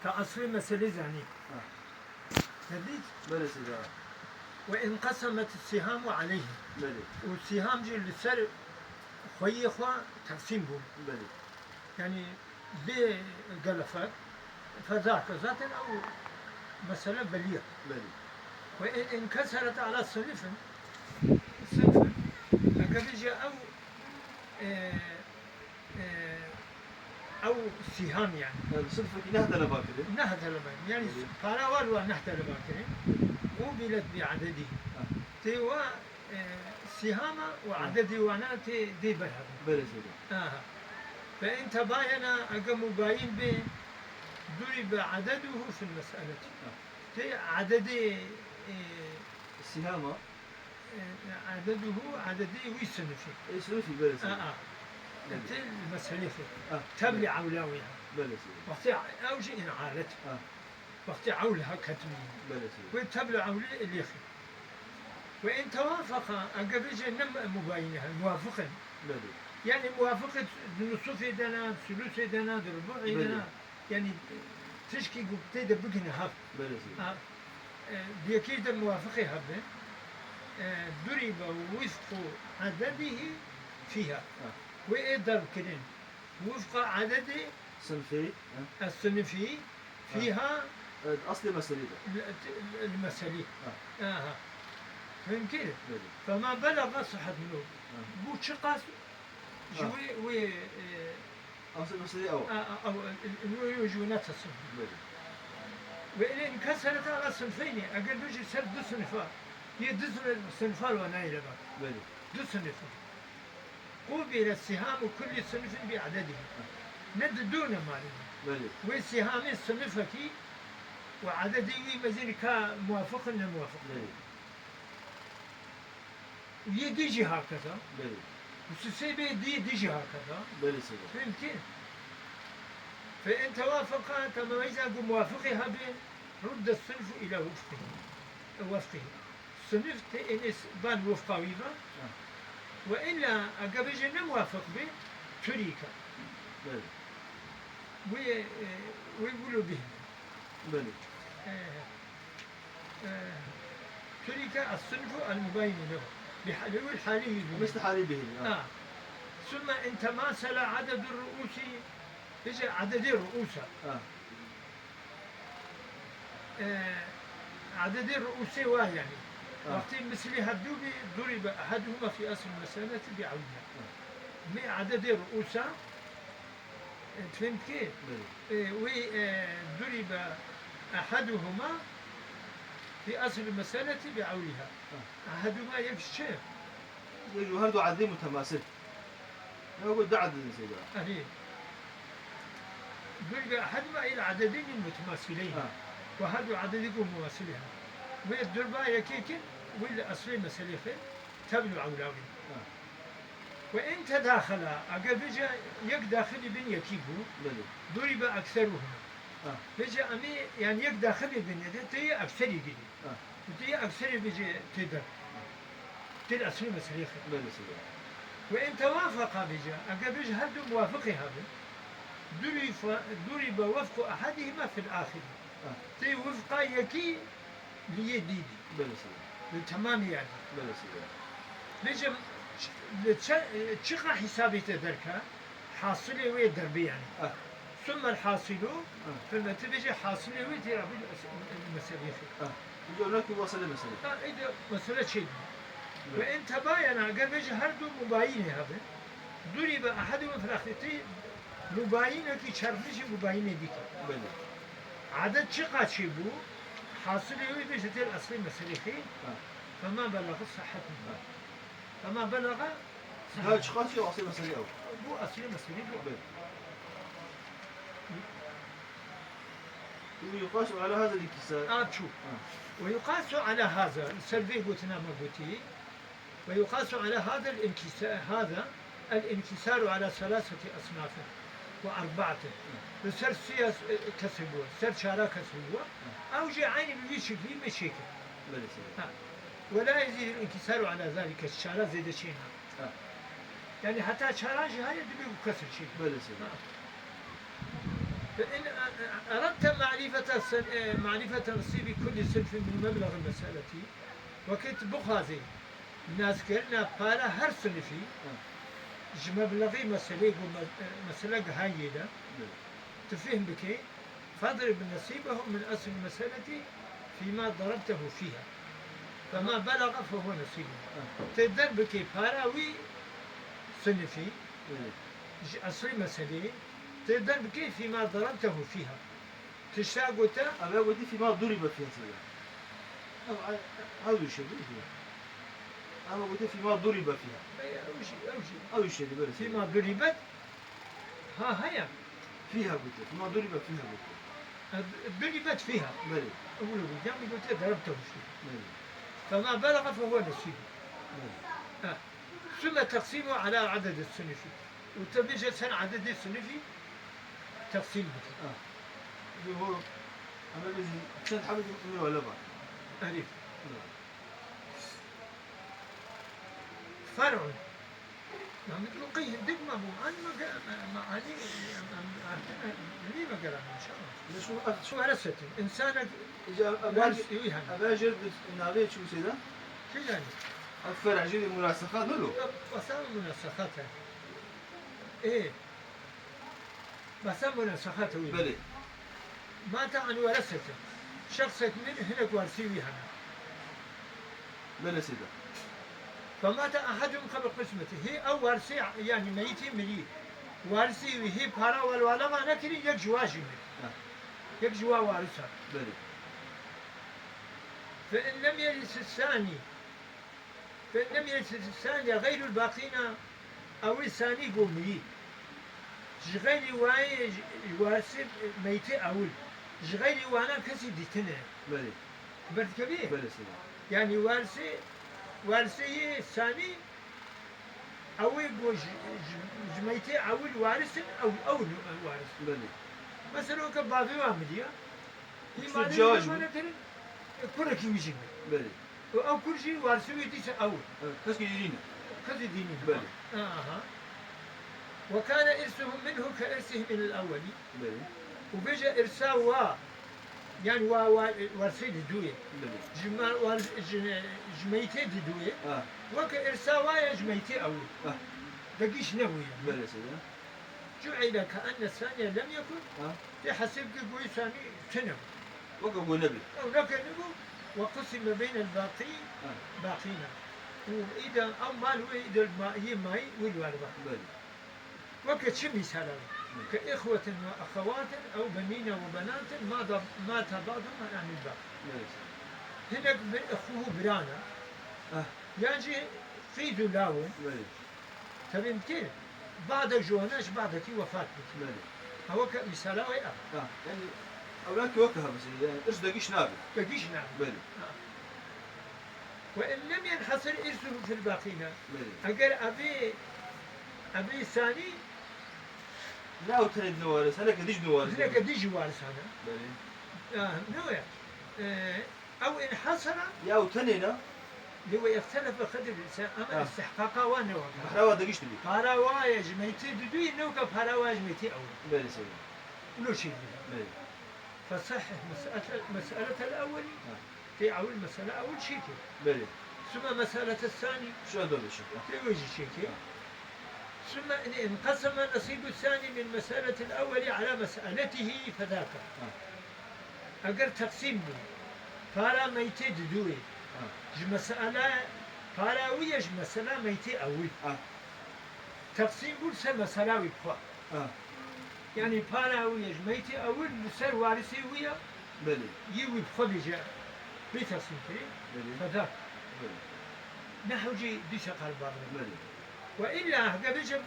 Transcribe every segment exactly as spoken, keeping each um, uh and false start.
Te eslê meselê zanî. Ha. Te dît? Belê seyda. Ve inqesemet sihamu aleyhi. Belê. Û siham jî li ser xweyê xwe teqsîm bûn. Belê. Yani bê gelefek, fezake zaten ew mesele belî ye. Belê. Ve in inkeseret ala sinifin, sinifin, eger bêje ew, e, e, ew siham yani. Yani sınıfı neh deleba kirin. Neh deleba. Yani Evet. para var wa neh deleba kirin. Qubilet bi adedi. Ha. Tê wa, e, sihama û Ha. adedê wana tê dê berhevin. Belê seyda. Aha. Fe in tebayena, ege mubayin bê, duribe adeduhu fil meseleti. Ha. Tê adedê, e, Sihama. E, adeduhu, adedê wî sinifî. E, sinifî, belê seyda. A, a. Belê. Tê meselê xwe. Ha, Teblî belê. Ewla wî ha. Belê seyda. Wextê ew jî in alet. Ha. Wextê ewl ha ketmî. Belê seyda. Wê teblî ewlê lêxî. Ve in tewafaqa, ege bêje ne mubayine he, muwafiq in. Belê. Yani muwafiq e di nusufê de ne, di sulusê de ne, di rubu'ê de Belê. ne. Yani tişkî ku tê de bigihine hev. Belê seyda. Ha, e, bi yekê de muwafiqê hebe. E, duribe wifqu adedihi fiha. Ha. Wê ê derb kirin. Wifqa adedê Sınıfı. Ha. es-sinifî Ha. fiha Evet, aslê meselê de. li, li meselî. Ha. Aha. Fehmkir? Belê. Fema belaga sihet minhu. Ha. Bu çiqas ji Ha. wê, wê, e, Aslê meselê ew. a, a, ew, e, wê, wê ji wê netesin. Belê. Ve in inkeseret ala sinfeyni, eger bêje ser du sinifa, yê du sinifa wa nayê leba. Belê. Du sinifa. Qubile sihamu kulli sinifin bi adedihi. Ne di du ne mali. Belê. Wê sihamê sinifekî û adedê wî mezin ka muwafiq in, ne muwafiq in. Belê. Û yê dî jî hakeza. Belê. Û sisê bê dî, dî jî hakeza. Belê seyda. Fehmtî? Fe in tewafaqa, temameyza ku muwafiqê hebê, rudde sinfu ila wefqî. Wefqî. Sinif tê ênê s-, ban wefqa wî ve. Ha. Ve illa ege bêje ne muwafiq bê, turîke. Belê. Wê, e, wê wilo bihîne. Belê. E, e, turîke es-sinfu el-mubayinu lehu. Bi ha-, lewil halî yûzû. Misli halî bihîne, ha. Ha. Sümme in temasela adedu ru'usi, bêje adedê ru'usa. Ha. E, adedê ru'usê wa yani. Ha. Wextê mislî hevdû bî, duribe ehaduhuma fî eslil meseleti bi ewliha. Ha. Mê adedê ru'usa, e, fehmkê? Belê. E, wê, e, duribe ehaduhuma fî eslil meseleti bi ewliha. Ha. Ehaduhuma yek çi? Yek ji her du adedê mutemasil. Ya ku du adedin seyda. Erê. Duribe ehaduma il adedin mutemasileyni. Ha. Ku her du adedê ku mumasilê ha. Wê durba yekê kin, wê li eslê meselê xwe teblu ewla wî. Ha. Ve in tedaxela, eger bêje yek daxilî bin yekî bû, Belê. duribe ekseruhuma. Ha. Bêje em ê, yani yek daxilî bin de, tê yê ekserî girî. Ha. Û tê yê ekserî bêje tê der. Tê li eslê meselê xwe. Belê seyda. Ve in tewafaqa bêje, eger bêje her du muwafiqê hebin, durifa-, duribe wefqu ehadihima fil ahiri. Ha. Tê wifqa yekî li yê dî dî. Belê seyda. Li temamî yerdî. Belê seyda. Bêje, li çi, çiqa hesabê te derke, hasilê wê derbê yani. Ah. Sümmel hasilu, Ah. fehmete bêje hasilê wê tê rabî meselê xwe. Ah. Bêje ona ku wasile mesele. Ha, ê de mesele çê dî. Evet. Ve in tebayena, eger bêje her du mubayinê hebin, duribe ehadihima fil ahiri. Mubayinekî çarpmişî mubayinê dî ke. Belê. Adet çiqa çêbû, hasilê wê bêje tê li eslê meselê xwe, Ha. fema belaga sihhet. Ha. Fema belaga Ya sihhet. çiqa çê eslê meselê ew. Bu eslê meselê bu. Belê. Yuqasu ala haza l-inkisar. A çû. Ha. Ve yuqasu ala haza, ser vê gotina me gotî, Ve yuqasu ala hada el-inkisa-, hada el-inkisaru ala selaseti esnafin ve erba'atin. Li ser sêya, e, kesê bû, ser çara kesê bû. Ew jî eynî bi vî şeklî me çêkir. Belê seyda. Ha. Ve la yezîdul inkisaru ala zalike, çara zêde çê nabe. Ha. Yani heta çara jî heye dibe ku kesir çêkir. Belê seyda. Ha. فإن أردت معرفة سن-، معرفة نصيب كل صنف من مبلغ المسألة، وەکەی tu bixwazî naskirina para her sinifî, ji meblexê meselê ku me-, mesele gihayê de, tu fêhm bikê, فاضرب نصيبه من أصل المسألة فيما ضربته فيها، فما بلغ فهو نصيبه. Tê derbikê para wî sinifî, ji eslê meselê, tê derbikê فيما ضربته فيها. Tişta gote. Ev ya gotî فيما ضرب فيها sebe. Ev, ev, ew dişe bi. Ama gotî فيما ضرب فيها. Ew jî, ew jî. Ew dişe bi, belê. فيما ضربت. Ha, heye. فيها gote. فيما ضرب فيها gote. E, ضربت فيها. Belê. Ew gote, yanî gote ضربته فيها. Belê. فما بلغ فهو نصيبه. Belê. Ha. ثم تقسيمه على عدد الصنف. Û te bêje ser ededê sinifî teqsîm bike. Ah. Bi ho, em ê bêjin çend hebekî min wele ba. Erê. Bira. فرع. Namî tu qey hindik ma bû. An me ge-, me, me anî, em, em, em, em, nî me geran inşallah. Ne şu, şu Werasetin. Însanek Îca, em, wers-, em, wî hene. Em, em, jêr di navê çi wise de? Kî yani? Ev fer'cî di munasehat ne lo? Ev, ev munasehat e. Ê. Besa munasehat e wî. Belê. Mate an werasetin. Şexsek mir hinek warisî wî hene. Belê seyda. فمات أحدهم قبل قسمته. Hê ew warisê, yani meyitê mirî. Warisê wî hê para welwala ma nekirin, yek ji wa jî mir. Ha. Yek ji wa warisa. Belê. فإن لم يرث الثاني، فإن لم يرث الثاني غير الباقين، ewî sanî ku mirî. Ji xeyrî wayê ji, ji warisê meytê ewil. Ji xeyrî wana kesî dîtine. Belê. Ber dikevî? Belê seyda. Yani warisê, warisê yê sanî Ew ê ku ji, ji, ji meytê ewil waris in, ew, ew in waris. Belê. Mesela weke bavê wan miriya, hî malê wî nemanekirin, e, kurekî wî jî mir. Belê. Û ew kur jî warisê wî dîsa ew in. Evet, kesekî dî nîne. Kesî dî nîne. Belê. Aha. وكان إرثهم منه كإرثه من الأول. Belê. Û bêje irsa wa, yani wa, wa, warisê didûyê. Belê. Ji me-, war-, ji, ji meytê didûyê. Ha. Weke irsa wa ye ji meytê ewil. Ha. Degîş nebûye. Belê seyda. جعل كأن الثاني لم يكن. Ha. Tê hesêb ki goyî sanî tine bû. Weke ku nebî. Ew neke nebû. وقسم بين الباقي. Ha. باقين. Û îda ew mal wê îda ma-, yê mayî wî li wer ba. Belê. Weke çi mîsala wî? Hı. كإخوة وأخوات أو بنين وبنات ما ض-، مات بعضهم عن الباقي. Evet. Hinek bi ixwu birana. Ah. Yan jî qîz û law in. Evet. Tevî dikê, badek ji wana ji badekî wefat bike. Evet. Ha, weke mîsala wê ev. Ha, yani, ewlad ki weke hevzî, yani, irs degîş nabe. Degîş nabe. Evet. Ha. وإن لم ينحصر إرثه في الباقين. Belê. Eger evê, evê sanî Ne ew tenê dine waris, hineke dî jî dine waris. Hineke dî jî waris hene. Belê. Ya, ne wê? Ee, ew inhasara. Ya ew tenê ne? Lê wê ixtelefe qedr insan, ama Ha. istihqaqa wa ne weke. Para wa degişt bî. Para wa ye ji meytê didûyê, ne weke para wa ye ji meytê ewil. Belê seyda. Ulo şey dî. Belê. فصحح مسألة، مسألة الأول. Ha. Tê ewil mesela ewil çêkê. Belê. ثم مسألة الثاني. Şu da dişe. Tê wê jî çêkê. Ha. ثم إن انقسم نصيب الثاني من مسألة الأول على مسألته فذاك. Ha. Eger teqsîm bû, para meytê didûyê. Ha. Ji mesela, para wî ye ji mesela meytê ewil. Ha. Teqsîm bû ser mesela wî bi xwe. Ha. Yanî para wî ye ji meytê ewil li ser warisê wî ye. Belê. Yê wî bi xwe bêje bê teqsîm kirê. Belê. Feda. Belê. Ne hewcî dîsa qal bavê. Belê. Ve illa heke bêje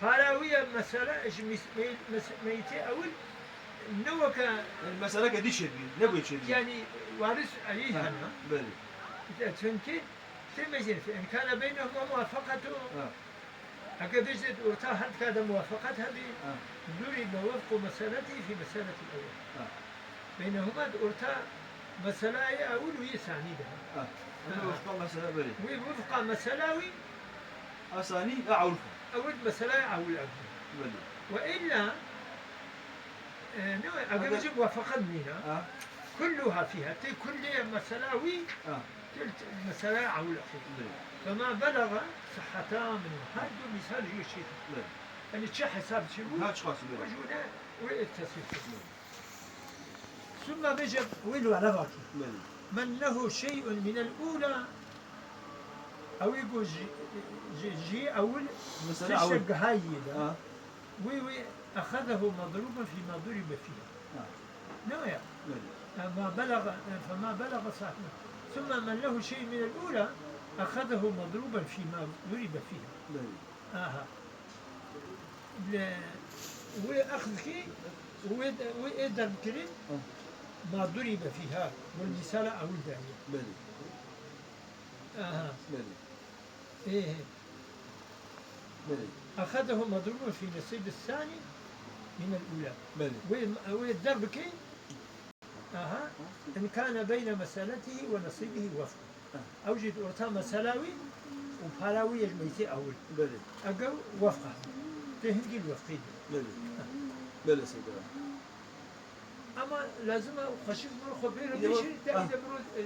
para wî ye mesela ji mis-, mey-, mes-, meytê ewil ne weke Yani meseleke dî çêbî, ne bû çêbî. Yanî waris eyî Ha, hene. Belê. Çunkî tê mecên fe, in kâne beynehuma muvafaqetu. Ha. Heke bêjê di orta her dika de muwafaqet hebî, Ha. ضرب وفق مسألته في مسألة الأول. Ha. Beynehuma di orta meselaya ewil û yê sanî de. Ha. Ew Ha. wifqa mesela belê. Wî wifqa mesela wî Esanî ya ewil xwe. Ewil meselaya ewil ev. Belê. Ve illa Ee, ne, eger Hadi. Bêjim muwafaqet nîne. Ha. Kulluha fiha. Tê kulliye mesela wî, Ha. Tê mesela ewil axir. Belê. Fema belaga sihheta min. Her du misal ji wê çêtir. Belê. Yani çi hesab çi bû? Ha, çi xasî, belê. Wê ji wê ne, wê tesîr kir. Belê. Summa bêje wê li were vakî. Belê. Men lehu şey'un minel ula. Ew ê ku ji, ji, ji ewil Mesela tiştek ewil. Gihayî de. Ha. Wê, wê, "Exezehu madruban fîma duribe fîha." Ha. Ne ya? Belê. E, ma belaga, e, fema belaga sahne. Sümme men lehu şey minel ula, "Exezehu madruban fîma duribe fîha." Belê. Aha. Le, wê exz ki, wê, wê ê derb kirin, Ha. "Ma duribe fîha." Wê misala ewil de. Belê. Aha. Belê. Ê. Belê. Exezehu madruban fî nesîbi sani minel ula. Belê. Wê, wê derb ki, aha, in kane beyne meseletihi ve nesîbihi wefqa. Ha. Ew jî orta mesela wî û para wî yek meytê ewil. Belê. Eger wefqa. Tê hingî li wefqî de. Belê. Ha. Belê seyda. Ama lazim e xweşik min xwe bêre Îde bêşî, te ha. Îde biro, e,